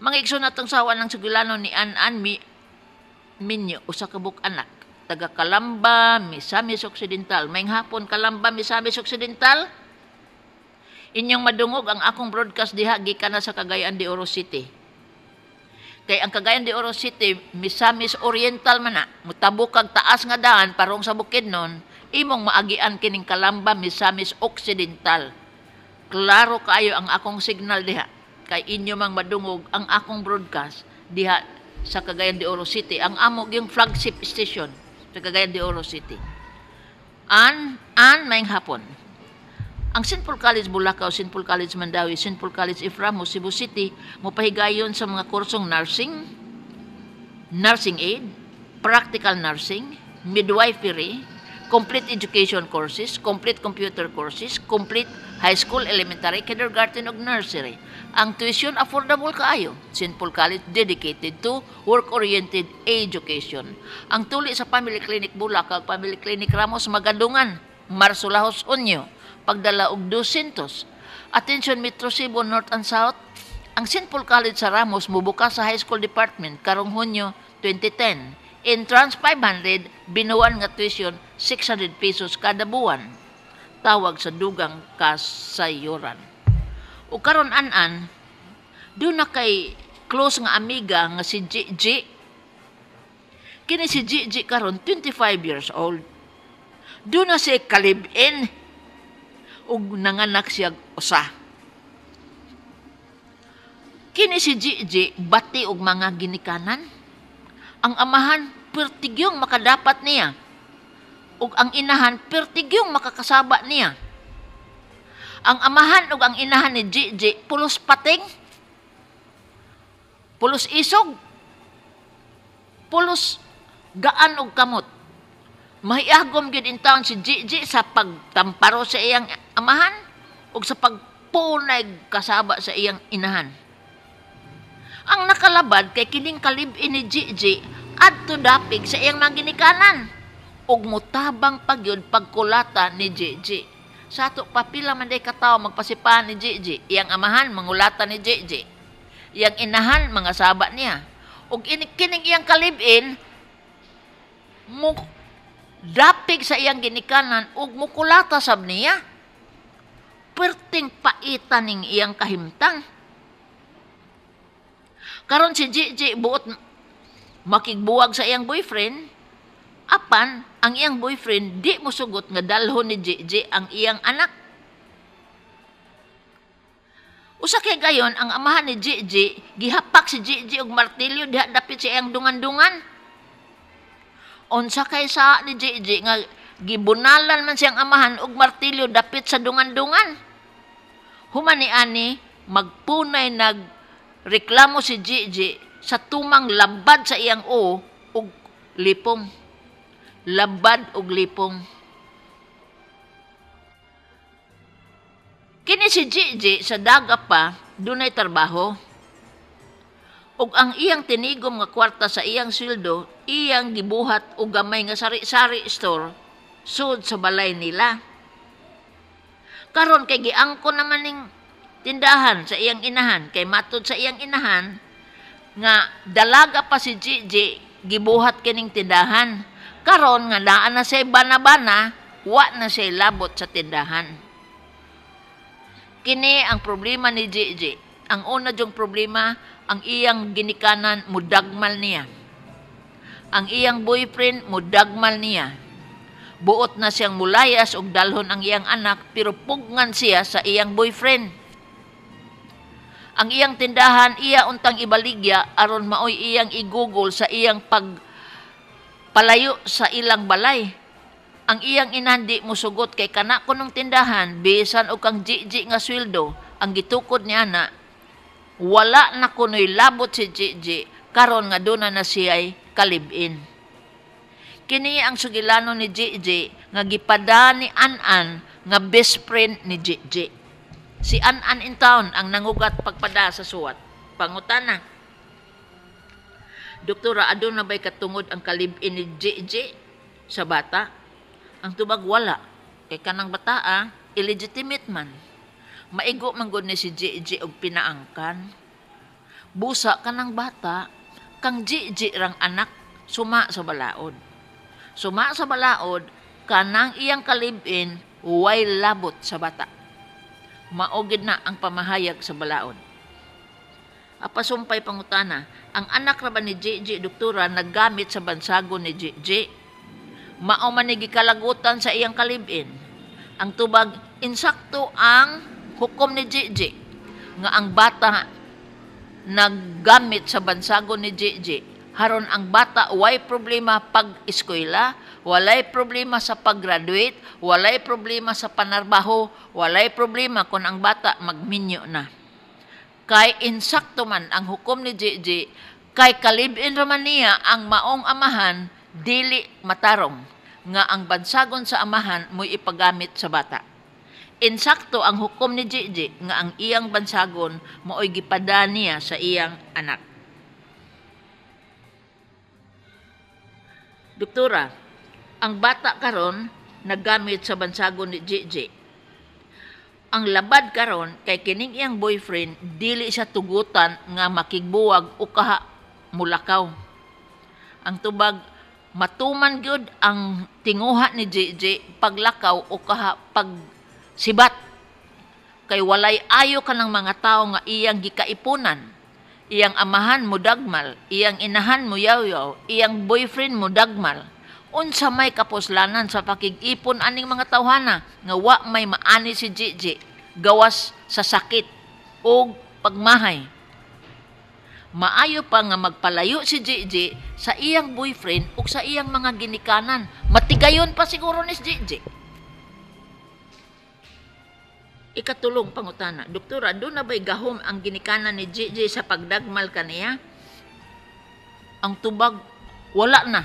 Mga igsoon, atong sawa ng sugilano ni An-An Mi Minyo, usa ka buok anak, taga Calamba, Misamis Occidental. Maayong hapon, Calamba, Misamis Occidental. Inyong madungog ang akong broadcast diha gikan na sa Cagayan de Oro City. Kay ang Cagayan de Oro City, Misamis Oriental man na, mutabok kag taas nga daan parong sa Bukidnon, imong maagian kining Calamba, Misamis Occidental. Klaro kaayo ang akong signal diha. Kay inyo mang madungog ang akong broadcast diha sa Cagayan de Oro City. Ang amo yung flagship station sa Cagayan de Oro City. An, an, maayong hapon. Ang St. Paul College Bulacau, St. Paul College Mandaue, St. Paul College F. Ramos, Cebu City, mopahigayon sa mga kursong nursing, nursing aid, practical nursing, midwifery, complete education courses, complete computer courses, complete high school, elementary, kindergarten ug nursery. Ang tuition affordable kaayo. St. Paul College, dedicated to work-oriented education. Ang tuli sa Family Clinic Bulacau, Family Clinic Ramos, magadungan, Marso lahos Hunyo, pagdala og 200. Attention Metro Cebu North and South, ang St. Paul College sa Ramos mubukas sa High School Department karong Hunyo 2010. Entrance 500, binuan nga tuition 600 pesos kada buwan. Tawag sa dugang kasayuran. O karon, an-an, duna kay close nga amiga nga si GG. Kini si GG karon 25 years old. Duna siya ka-live-in ug nanganak siya usa. Kini si GG bati og mga ginikanan. Ang amahan pertigyong makadapat niya. Ug ang inahan pertigyong makakasaba niya. Ang amahan ug ang inahan ni GG pulos pating, pulos isog, pulos gaan og kamot. Mahiagom gyud in town si GG sa pagtamparo sa iyang amahan ug sa pagpunay kasaba sa iyang inahan. Ang nakalabad kay kining ka-live-in ni GG adto dapig sa iyang mga ginikanan ug mutabang pagyud pagkulata ni GG. Sa ato pa, pila man day katawo magpasipahan ni GG. Iyang amahan mangulata ni GG. Iyang inahan mga saba niya. Ug ini kining iyang ka-live-in mo dapig sa iyang ginikanan ug mukulata sab niya. Perting paitan ning iyang kahimtang. Karon si GG buot makigbuwag sa iyang boyfriend, apan ang iyang boyfriend di mosugot nga dalhon ni GG ang iyang anak. Usa kay gayon, ang amahan ni GG gihapak si GG og martilyo diha dapit sa iyang dungan-dungan. Unsa kay sa ni GG nga gibunalan man siyang amahan og martilyo dapit sa dungan-dungan. Human ni ani, magpunay nag reklamo si GG sa tumang labad sa iyang o og lipong. Labad og lipong. Kini si GG sa daga pa dunay trabaho. Ug ang iyang tinigom nga kwarta sa iyang sweldo, iyang gibuhat og gamay nga sari-sari store sud sa balay nila. Karon kay giangkon naman ning tindahan sa iyang inahan, kay matud sa iyang inahan nga dalaga pa si GG gibuhat kining tindahan. Karon nga naa na siya bana-bana, wa na siya labot sa tindahan. Kini ang problema ni GG. Ang una dyong problema, ang iyang ginikanan mudagmal niya. Ang iyang boyfriend mudagmal niya. Buot na siyang mulayas og dalhon ang iyang anak, pero pugnan siya sa iyang boyfriend. Ang iyang tindahan iya untang ibaligya aron maoy iyang i-google sa iyang pagpalayo sa ilang balay. Ang iyang inahan di mosugot kay kana kunong tindahan bisan og kang GG nga sweldo ang gitukod ni ana, wala na kunoy labot si GG karon nga duna na siya'y ka-live-in. Kini ang sugilano ni GG nga gipada ni An-an nga best friend ni GG. Si An-an in town ang nangugat pagpada sa suwat. Pangutana. Doktora, aduna ba'y katungod ang ka-live-in ni GG sa bata? Ang tubag, wala. Kay kanang bataa, illegitimate man. Maigo man gud ni si GG og pinaangkan. Busa kanang bata, kang GG rang anak suma sa balaod. Suma sa balaod, kanang iyang kalibin, way labot sa bata. Maugid na ang pamahayag sa balaod. Apasumpay pangutana, ang anak ra ba ni GG, Doktora, naggamit sa bansagon ni GG? Mao man ni gikalagutan sa iyang kalibin. Ang tubag, insakto ang hukom ni GG nga ang bata naggamit sa bansagon ni GG. Haron ang bata way problema pag-eskwela, walay problema sa pag-graduate, walay problema sa panarbaho, walay problema kung ang bata magminyo na. Kay insakto man ang hukom ni GG, kay kalibin raman niya ang maong amahan dili matarong, nga ang bansagon sa amahan mo'y ipagamit sa bata. Insakto ang hukom ni GG nga ang iyang bansagon mao'y gipada niya sa iyang anak. Doktora, ang bata karon naggamit sa bansagon ni GG. Ang labad karon kay kining iyang boyfriend dili siya tugutan nga makigbuwag o kaha mulakaw. Ang tubag, matuman gyud ang tinguha ni GG paglakaw o kaha pagsibat. Kay walay ayo kanang mga tawo nga iyang gikaipunan. Iyang amahan mo dagmal, iyang inahan mo yaw-yaw, iyang boyfriend mo dagmal. Unsa may kapuslanan sa pakig-ipon aning mga tawhana nga wa may maani si GG gawas sa sakit o pagmahay. Maayo pa nga magpalayo si GG sa iyang boyfriend o sa iyang mga ginikanan. Matigayon pa siguro ni GG. Ikatulong pangutana, Doktora, doon na ba'y gahom ang ginikanan ni GG sa pagdagmal kaniya? Ang tubag, wala na.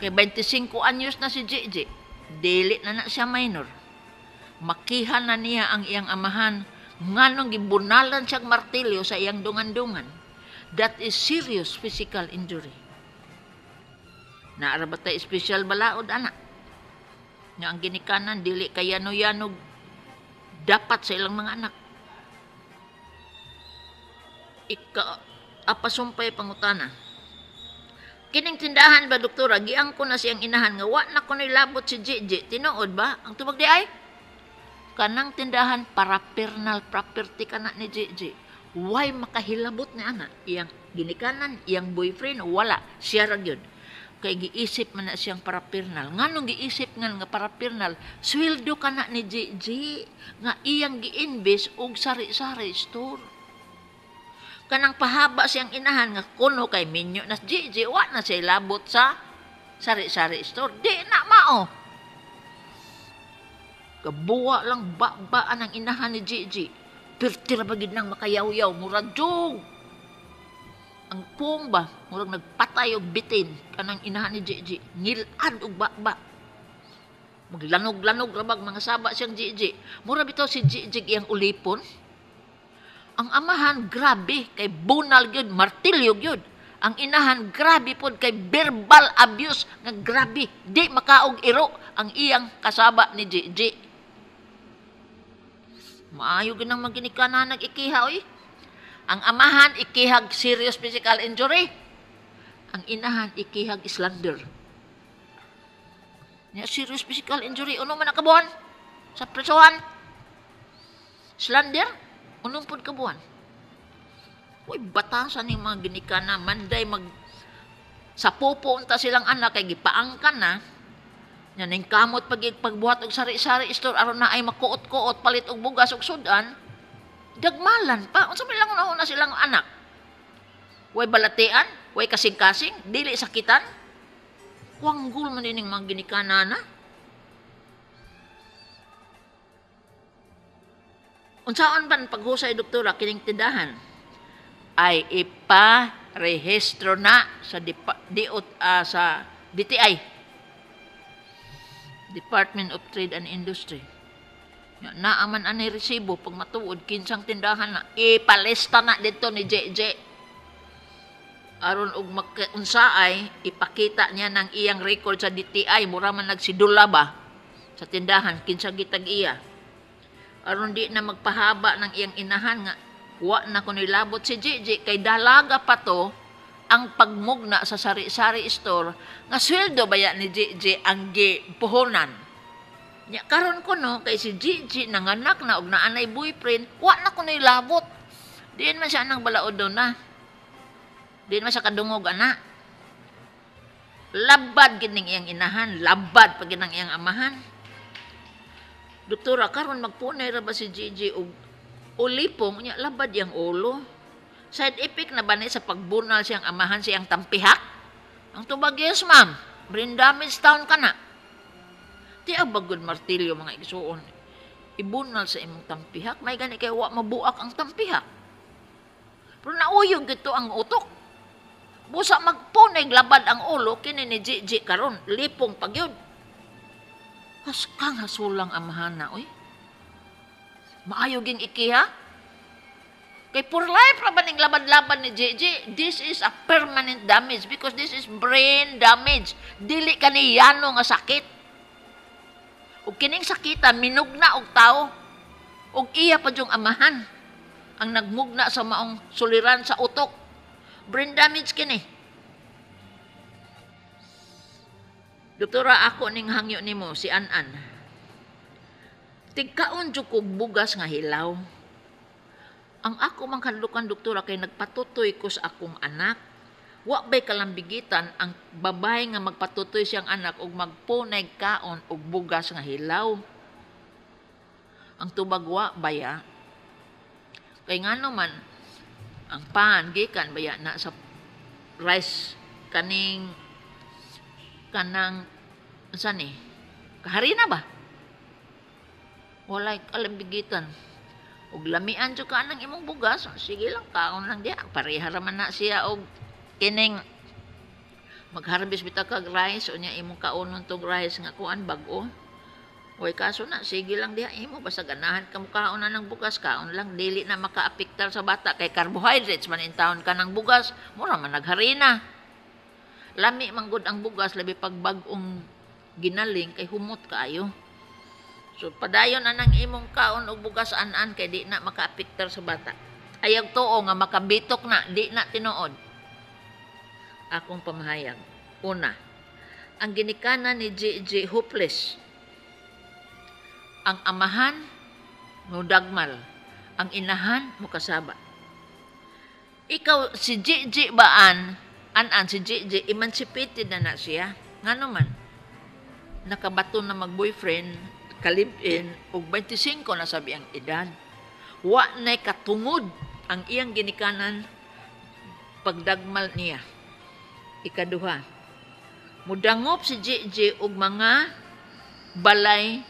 Kay 25 anyos na si GG, dili na na siya minor. Makiha na niya ang iyang amahan nganong gibunalan siyang martilyo sa iyang dungan-dungan. That is serious physical injury. Naara ba tay special balaod, anak? Nga ang ginikanan, dili kayano-yanog dapat sa ilang mga anak. Ika apasumpay pangutana. Kining tindahan ba, Doktora, giang ko na siyang inahan nga wa na ko labot si GG. Tinuod ba? Ang tubag di ay, kanang tindahan parapernal property kana ni GG. Why makahilabot ni ana? Iyang ginikanan, iyang boyfriend, wala. Siya ra gyud. Kay giisip man na siyang parapernal. Nganong giisip nga nga parapernal? Sweldo kana ni GG nga iyang gi-invest og sari-sari store. Kanang pahaba siyang inahan nga kuno kay minyo na si GG, wa na siya labot sa sari-sari store. Di na mao. Kabuwa lang ba-baan ang inahan ni GG. Pirti ra ba gid nang makayaw-yaw, murag jug. Ang pong ba, murag nagpatay og bitin kanang inahan ni GG. Ngilad og ba-ba. Maglanog-lanog ra bag mga saba siyang GG. Mura bitaw si GG iyang ulipon. Ang amahan grabe kay bunal gyud, martilyo gyud. Ang inahan grabe pod kay verbal abuse nga grabe, di makaog iro ang iyang kasaba ni GG. Maayo gyud nang maginikanan nag-ikiha oy. Ang amahan ikihag serious physical injury. Ang inahan ikihag slander. Nya serious physical injury uno man kabuan sa presohan. Slander unong pud kabuan. Uy, batasan ni mga ginikana, manday mag sa popo unta silang anak kay gipaangkan na. Nya ning kamot pag pagbuhat og sari-sari store aron na ay makuot-kuot palit og bugas og sudan. Dagmalan pa unsa man lang una silang anak. Way balatian, way kasing-kasing, dili sakitan. Kwanggol man ining mga ginikana na. Unsaon man paghusay, Doktora, kining tindahan? Ay ipa-rehistro na sa sa DTI, Department of Trade and Industry. Naaman ani resibo pag matuod kinsang tindahan na ipalista na dito ni JJ. Aron og unsaay ipakita niya ng iyang record sa DTI, mura man nagsidula ba sa tindahan kinsa gitag iya. Aron di na magpahaba ng iyang inahan nga Wa na ko nilabot si Gigi kay dalaga pa to ang pagmugna sa sari-sari store nga sweldo baya ni Gigi ang gipuhonan. Nya karon ko no kay si Gigi nanganak na og naanay boyfriend, wa na ko nilabot. Diin man siya nang balaod do na. Diin man siya kadungog ana. Labad gining iyang inahan, labad pa gid ang iyang amahan. Doktora, karon magpunay ra ba si Gigi og ulipong nya labad iyang ulo? Side effect na ba ni sa pagbunal siyang amahan siyang tampihak? Ang tubag, yes ma'am. Brain damage town ka na. Di abagod martilyo, mga igsuon. Ibunal sa imong tampihak, may gani kay wa mabuak ang tampihak. Pero nauyog gito ang utok. Busa magpunay labad ang ulo kini ni Gigi karon, lipong pagyud. Haskang hasulang amahan na, oy. Maayo ging ikiha. Kay for life ra ba ning labad-labad ni JJ? This is a permanent damage because this is brain damage. Dili kani yano nga sakit. Ug kining sakita minugna og tao. Ug iya pa jung amahan ang nagmugna sa maong suliran sa utok. Brain damage kini. Doktora, ako ning hangyo nimo si An-an. Tigkaon jud kog bugas nga hilaw. Ang ako mang kahadlukan, doktora, kay nagpatutoy ko sa akong anak. Wa bay kalambigitan ang babae nga magpatutoy siyang anak og magpunay kaon og bugas nga hilaw? Ang tubag, wa baya. Kay ngano man ang pan gikan baya na sa rice kaning kanang unsa ni? Kaharina ba? Walay kalambigitan. Ug lamian jud ka nang imong bugas, sige lang, kaon lang diha. Pareha ra man na siya og kining magharvest bitaw kag rice unya imong kaonon tong rice nga kuan bag-o. Way kaso na, sige lang diha imo basta ganahan ka mokaon na ng bugas, kaon lang, dili na makaapektar sa bata kay carbohydrates man in taon ka ng bugas, mura man nagharina. Lami man gud ang bugas labi pag bag-ong ginaling kay humot kaayo. So padayon na nang imong kaon og bugas, an-an, kay di na makaapektar sa bata. Ayaw tuo nga makabitok na, di na tinuod. Akong pamahayag. Una, ang ginikanan ni GG hopeless. Ang amahan mudagmal, ang inahan mukasaba. Ikaw si GG baan, an-an si GG emancipated na na siya. Ngano man nakabato na mag-boyfriend, kalibin, og 25 na sabi ang edad. Wa na'y katungod ang iyang ginikanan pagdagmal niya. Ikaduha, mudangop si GG og mga balay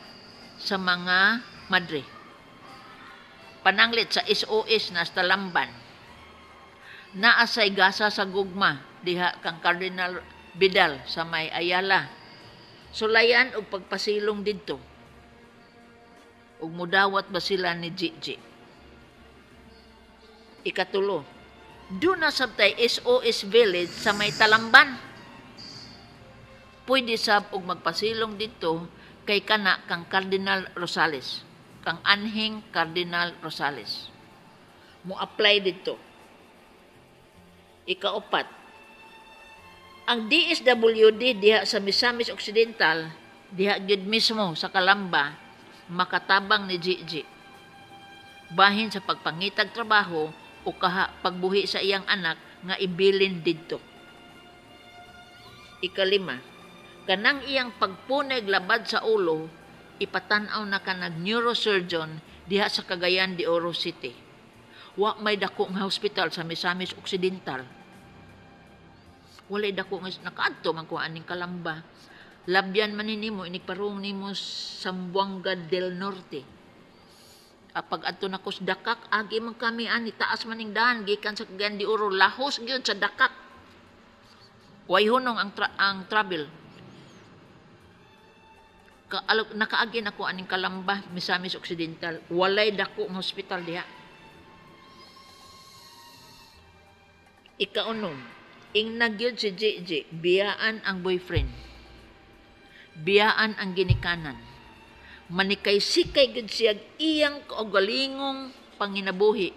sa mga madre. Pananglit sa SOS na sa Talamban. Naa say gasa sa gugma diha kang Cardinal Vidal sa may Ayala. Sulayan og pagpasilong didto. Ug mudawat ba sila ni GG? Ikatulo, duna sabtay SOS Village sa may Talamban. Pwede sab og magpasilong didto kay kana kang Cardinal Rosales, kang anhing Cardinal Rosales. Mo apply didto. Ikaupat, ang DSWD diha sa Misamis Occidental, diha gyud mismo sa Kalamba, makatabang ni GG. Bahin sa pagpangitag trabaho o kaha pagbuhi sa iyang anak nga ibilin didto. Ikalima, kanang iyang pagpuneg labad sa ulo, ipatan-aw na kanag neurosurgeon diha sa Cagayan de Oro City. Wa may dako nga hospital sa Misamis Occidental. Walay dako nga nakaadto man ko aning Kalamba. Labyan man ni nimo inig parung nimo Zamboanga del Norte. Pag adto na ko sa Dakak, agi man kami ani, taas man ning dahan gikan sa Cagayan de Oro, lahos gyud sa Dakak. Way hunong ang travel. Nakaagi na ko aning Kalamba, Misamis Occidental. Walay dako nga hospital diha. Ikaunom, ingna gyud si GG, biyaan ang boyfriend. Biyaan ang ginikanan. Manikay-sikay gyud siya iyang kaugalingong panginabuhi.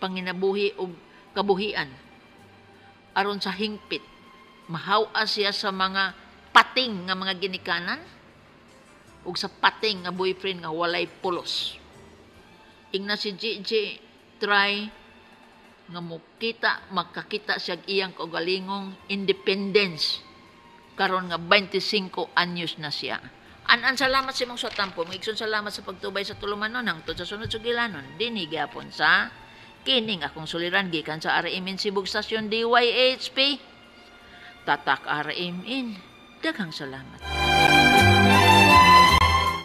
Panginabuhi og kabuhian aron sa hingpit mahaw-a siya sa mga pating nga mga ginikanan ug sa pating nga boyfriend nga walay pulos. Ingna si GJ, try nga mukita, makakita siya iyang kaugalingong independence karon nga 25 anyos na siya. An-an salamat sa imong tampo. Mga salamat sa pagtubay sa tulumanon hangtod sa sunod sugilanon. Dinhi gyapon sa kining akong suliran gikan sa RMN Cebu Station DYHP. Tatak RMN. Daghang salamat.